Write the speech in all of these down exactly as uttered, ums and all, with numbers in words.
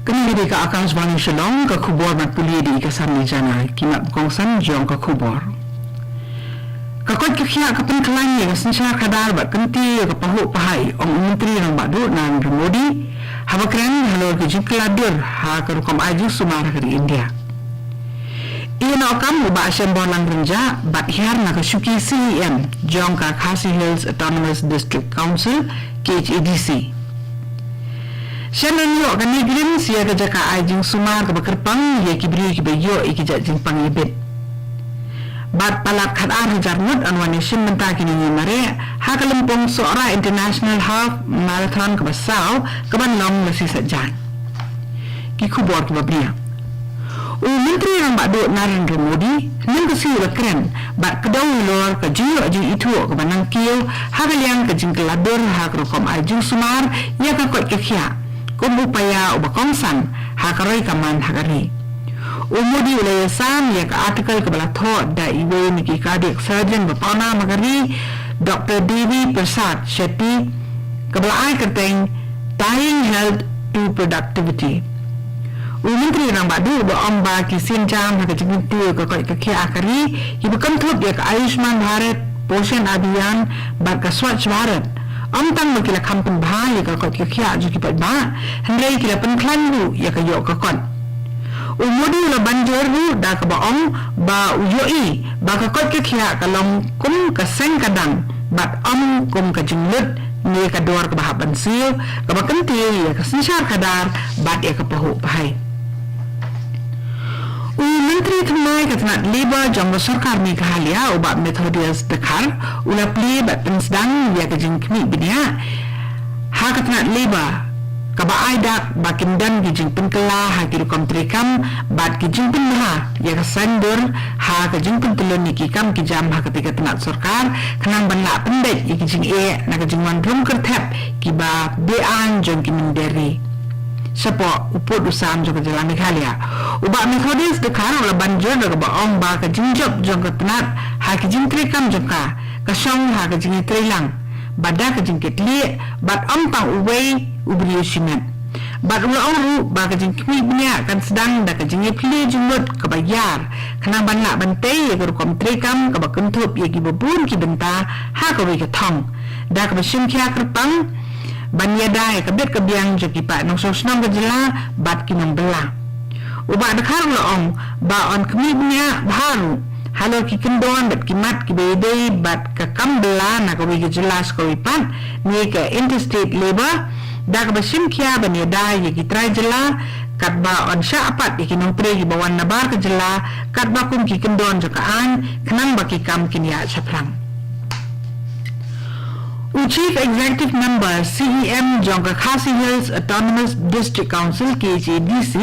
Kane ka dei ka Akashvani Shillong, ka khubor ban pule da i Kasarni Jana, ki mat kongsan jong ka khubor. Ka koit ka khiah ka pynkhlaiñ ïa ka synshar khadar bad kyntiew ïa ka pahuh pahai, ong u Myntri Rangbah Duh Narendra Modi, haba kren halor ka jingkylla dur ha ka rukom ai jingsumar ha ka ri India. Ïa u nongkam u Bah Shemborlang Rynjah, bad hiar na ka shuki C E M jong ka Khasi Hills Autonomous District Council, K H A D C. Shen ïoh ka NEIGRIHMS ïa ka jaka ai jingsumar kaba kyrpang ïa ki briew kiba ïoh ïa ki jait jingpang ïabit. Bad palat khatar hajar ngut yn wan ïashim bynta kine ki mareh ha ka lympung Sohra International Half Marathon kaba saw, kaban long la shi Saitjaiñ. Ki khubor kiba bniah. U Myntri Rangbah Duh Narendra Modi, hynnin ka sngi u la kren bad kdew halor ka jingïoh jingithuh kaba nangkiew ha ka liang ka jingkylla dur ha ka rukom ai jingsumar ïa ka koit ka khiah, kum u paia uba kongsan ha ka roi ka man ha ka ri. U Modi u la ïasam ïa ka article kaba la thoh da iwei na ki cardiac surgeon ba pawnam ha ka ri, Doctor Devi Prasad Shetty, kaba la ai kyrteng Tying Health to Productivity. U Myntri Rangbah Duh u ong ba ki sienjam ha ka jingkyntiew ka koit ka khiah ha ka ri, kiba kynthup ïa ka Ayushman Bharat, Poshan Abhiyan, bad ka Swachh Bharat, ym tang ba ki la kham pynbha ïa ka koit ka khiah jong ki paidbah, hynrei ki la pynkhlaiñ ruh ïa ka ïoh ka kot. U Modi u la ban jur ruh da kaba ong ba u ïohi ba ka koit ka khiah ka long kum ka seng ka dang, bad ym kum ka jinglut ne ka dor kaba hap ban siew, kaba kyntiew ïa ka synshar khadar bad ïa ka pahuh pahai. U Myntri Thymmai ka tnat Labour jong ka Sorkar Meghalaya, u Bah Methodius Dkhar, u la plie bad pynsdang ïa ka jingkhmih bniah ha ka tnat Labour, kaba ai dak ba kin don ki jingpynkylla ha ki rukom treikam bad ki jingpynbha ïa ka saiñdur ha ka jingpyntyllun ïa ki kam ki jam ha katei ka tnat sorkar, khnang ban lah pynbeit ïa ki jingeh na ka jingwan rung kyrthep kiba be-aiñ jong ki mynder ri shapoh u pud u sam jong ka jylla Meghalaya. U Bah Methodius Dkhar u la ban jur da kaba ong ba ka jingjop jong ka tnat ha ki jingtreikam jong ka, ka shong ha ka jingïatreilang bad da ka jingkitkhlieh, bad ym tang uwei u briew shimet. Bad u la ong ruh ba ka jingkhmih bniah kan sdang da ka jingïaphylliew jingmut kaba ïar, khnang ban lah ban tei ïa ka rukom treikam kaba kynthup ïa kiba bun ki bynta ha kawei ka thong, da kaba shim khia kyrpang ban ïada ïa ka bit ka biang jong ki paid nongshong shnong ka jylla bad ki nongbylla. U Bah Dkhar u la ong ba yn khmih bniah bha ruh halor ki kyndon bad ki mat kiba ïadei bad ka kam bylla na kawei ka jylla sha kawei pat, ne ka interstate labour, da kaba shim khia ban ïada ïa ki trai jylla, katba yn shah pat ïa ki nongtrei kiba wan nabar ka jylla, katba kum ki kyndon jong ka aiñ, khnang ba ki kam kin ïaid shaphrang. U Chief Executive Member, C E M, jong ka Khasi Hills Autonomous District Council, K H A D C,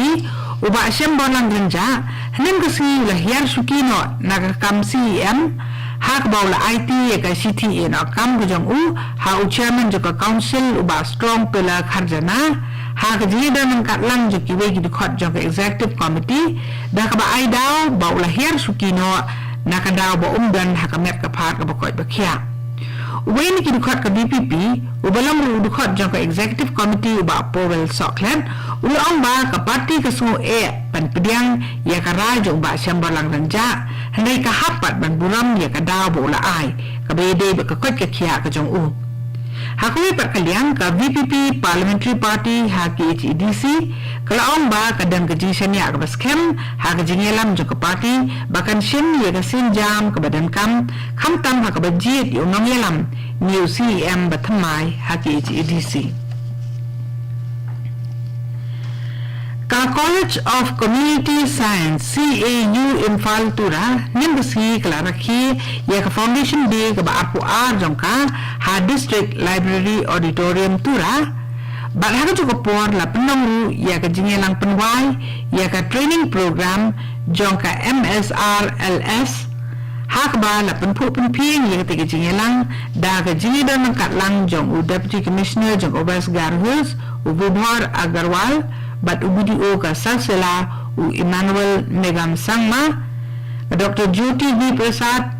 u Bah Shemborlang Rynjah, hynnin ka sngi u la hiar shuki noh na ka kam C E M, ha kaba u la aiti ïa ka shithi ïehnoh kam ka jong u ha u Chairman jong ka Council, u Bah Strong Pillar Kharjana, ha ka jingïadon ryngkat lang jong kiwei ki dkhot jong ka Executive Committee, da kaba ai daw ba u la hiar shuki noh na ka daw ba um don ha ka met ka phad kaba koit ba khiah. Uwei na ki dkhot ka V P P, uba long ruh u dkhot jong ka Executive Committee, u Bah Powell Sohkhlet, u la ong ba ka party ka sngew eh ban pdiang ïa ka rai jong u Bah Shemborlang Rynjah, hynrei ka hap pat ban burom ïa ka daw ba u la ai, kaba ïadei bad ka koit ka khiah ka jong u. Ha kawei pat ka liang, ka V P P Parliamentary Party ha K H A D C, ka la ong ba ka don ka jingshaniah kaba skhem ha ka jingïalam jong ka party ba kan shim ïa ka sienjam kaba donkam, khamtam ha kaba jied ïa u nongïalam ne u C E M ba thymmai ha K H A D C. Ka College of Community Science, C A U, Imphal, Tura, hynnin ka sngi ka la rakhe ïa ka Foundation Day kaba arphew ar jong ka ha District Library Auditorium, Tura. Bad ha kajuh ka por la pynlong ruh ïa ka jingïalang pynwai ïa ka training program jong ka M S R L S, ha kaba la pynphuh pynphieng ïa katei ka jingïalang da ka jingïadon ryngkat lang jong u Deputy Commissioner jong ka West Garo Hills, u Vibhor Agarwal, bad u B D O ka Sahsela, u Emmanuel Megam Sangma, ka Doctor Jyoti V Prasad,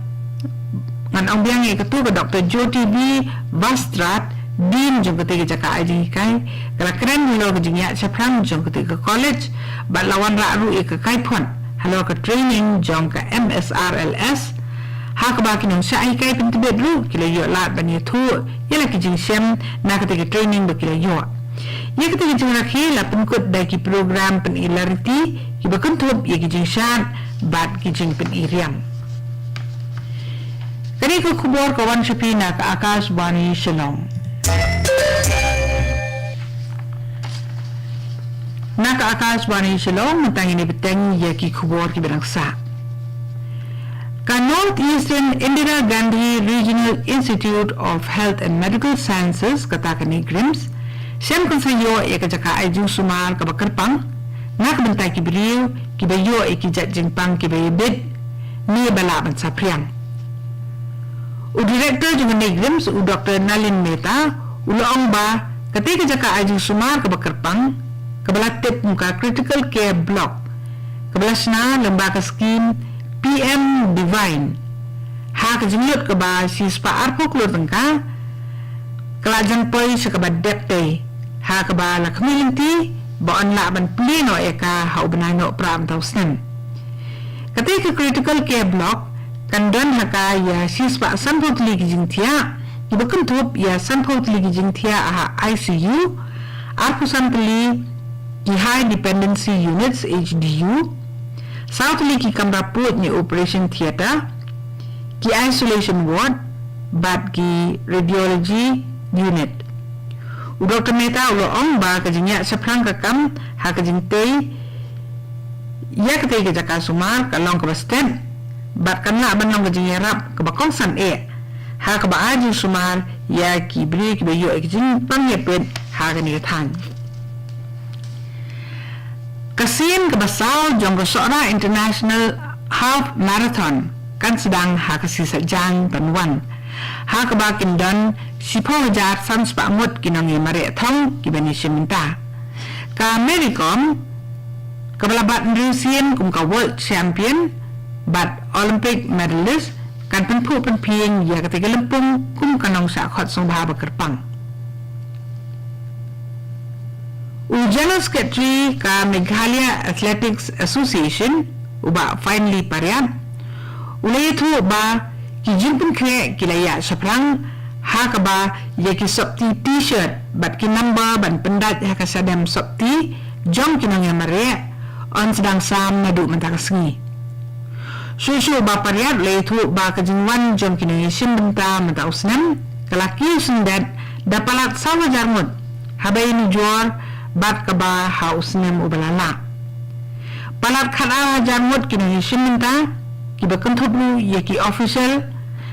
ngan ong biang ïa katu, ka Doctor Jyoti V Vastrat, Dean jong katei ka jaka ai jinghikai ka la kren halor ka jingïaid shaphrang jong katei ka college bad la wanrah ruh ïa ka kaiphod halor ka training jong ka M S R L S. Ha kaba ki nongshah hikai pyntbit ruh ki la ïoh lad ban ïathuh ïa la ki jingshem na katei ka training ba ki la ïoh. Ïa katei ka jingrakhe la pynkut da ki program pyni lariti kiba kynthup ïa ki jingshad bad ki jingpyni riam. Kane ka khubor ka wan sha phi na ka Akashvani Shillong. Na ka Akashvani Shillong mynta ngin ïa bteng ïa ki khubor kiba dang sah. Ka North Eastern Indira Gandhi Regional Institute of Health and Medical Sciences, kata ka NEIGRIHMS, shem kan sa ïoh ïa ka jaka ai jingsumar kaba kyrpang na ka bynta ki briew kiba ïoh ïa ki jait jingpang kiba ïabit ne ba lah ban saphriang. U Director jong ka NEIGRIHMS, u Doktor Nalin Mehta, u la ong ba katei ka jaka ai jingsumar kaba kyrpang, kaba la tip kum ka Critical Care Block, kaba la shna lyngba ka skim P M DIGHN ha ka jinglut kaba shispah arphew klur tyngka, ka la jan poi sha kaba dep tei, ha kaba la khmih lynti ba yn lah ban plie noh ïa ka ha u bnai Nohprah mynta u snem. Katei ka Critical Care Block kan don ha ka ïa shispah sanphew tylli ki jingthiah kiba kynthup ïa sanphew tylli ki jingthiah ha I C U, arphew san tylli ki High Dependency Units, H D U, saw tylli ki kamra pud ne operation theatre, ki isolation ward bad ki radiology unit. U Doktor Mehta u la ong ba ka jingïaid shaphrang ka kam ha ka jingtei ïa katei ka jaka sumar ka long kaba stet bad kan lah ban long ka jingïarap kaba kongsan eh ha kaba ai jingsumar ïa ki briew kiba ïoh ïa ki jingpang ïapit ha kane ka thaiñ. Ka sien kaba saw jong ka Sohra International Half Marathon kan sdang ha ka sngi Saitjaiñ ban wan, ha kaba kin don shiphew hajar san spah ngut ki nongïamareh thong kiban ïashim bynta. Ka Mary Kom, kaba la bat hynriew sien kum ka world champion bad Olympic medalist, kan pynphuh pynphieng ïa katei ka lympung kum ka nongshah khot sngewbha ba kyrpang. U General Secretary ka Meghalaya Athletics Association, u Bah Finely Pariat, u la ïathuh ba ki jingpynkhreh ki la ïaid shaphrang, ha kaba ïa ki sopti T-shirt bad ki number ban pyndait ha ka shadem sopti jong ki nongïamareh yn sdang sam naduh mynta ka sngi. Shuh shuh u Bah Pariat u la ïathuh ba ka jingwan jong ki nongïashim bynta mynta u snem ka la kiew syndet da palat saw hajar ngut haba ïanujor bad kaba ha u snem uba la lah. Palat khatar hajar ngut ki nongïashim bynta, kiba kynthup ruh ïa ki official,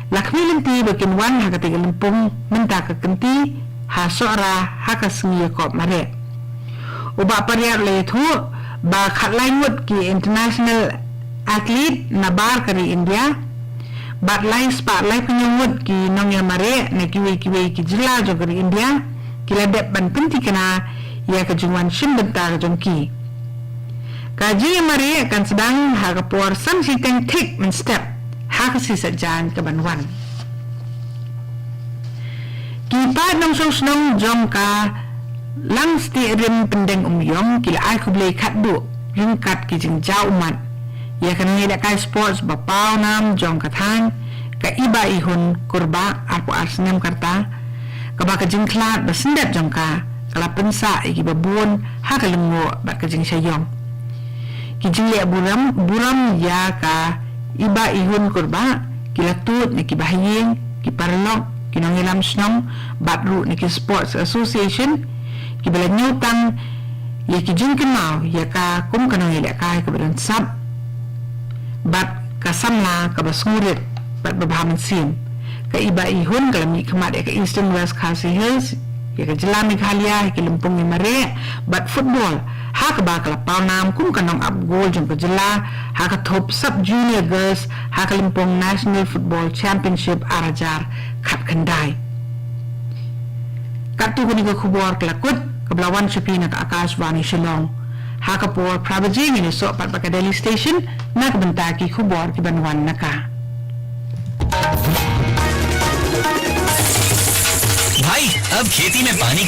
la khmih lynti ba kin wan ha katei ka lympung mynta ka kynti ha Sohra ha ka sngi ïakop mareh. U Bah Pariat u la ïathuh ba khatlai ngut ki international athlete na bar ka ri India bad lai spah laiphew hynñiew ngut ki nongïamareh na kiwei kiwei ki jylla jong ka ri India ki la dep ban pynthikna ïa ka jingwan shim bynta ka jong ki. Ka jingïamareh kan sdang ha ka por san shiteng thik mynstep ha ka sngi Saitjaiñ kaban wan. Ki paid nongshong shnong jong ka Langstieh Rim Pyndengumiong ki la ai khublei khatduh ryngkat ki jingjaw ummat ïa ka nongïalehkai sports ba pawnam jong ka thaiñ, ka Iba Ihun Kurbah, arphew ar snem ka rta, kaba ka jingkhlad ba syndet jong ka ka la pynsah ïa kiba bun ha ka lyngngoh bad ka jingshah ïong. Ki jingleh burom, burom ïa ka Iba Ihun Kurbah ki la tuid na ki bahaïing, ki paralok, ki nongïalam shnong bad ruh na ki sports association kiba la ñiewtang ïa ki jingkynmaw ïa ka kum ka nongïalehkai kaba don sap bad ka samla kaba sngewrit bad ba bha mynsiem. Ka Iba Ihun ka la mihkhmat ïa ka Eastern West Khasi Hills, ïa ka jylla Meghalaya ha ki lympung ïamareh bad football, ha kaba ka la pawnam kum ka nongap gol jong ka jylla ha ka thup Sub Junior Girls ha ka lympung National Football Championship ar hajar khatkhyndai. Katto kane ka khubor ka la kut, kaba la wan sha phi na ka Akashvani Shillong. Ha ka por phra baje ngin ïasoh pat bad ka Delhi Station na ka bynta ki khubor kiban wan na ka. भाई, अब खेती में पानी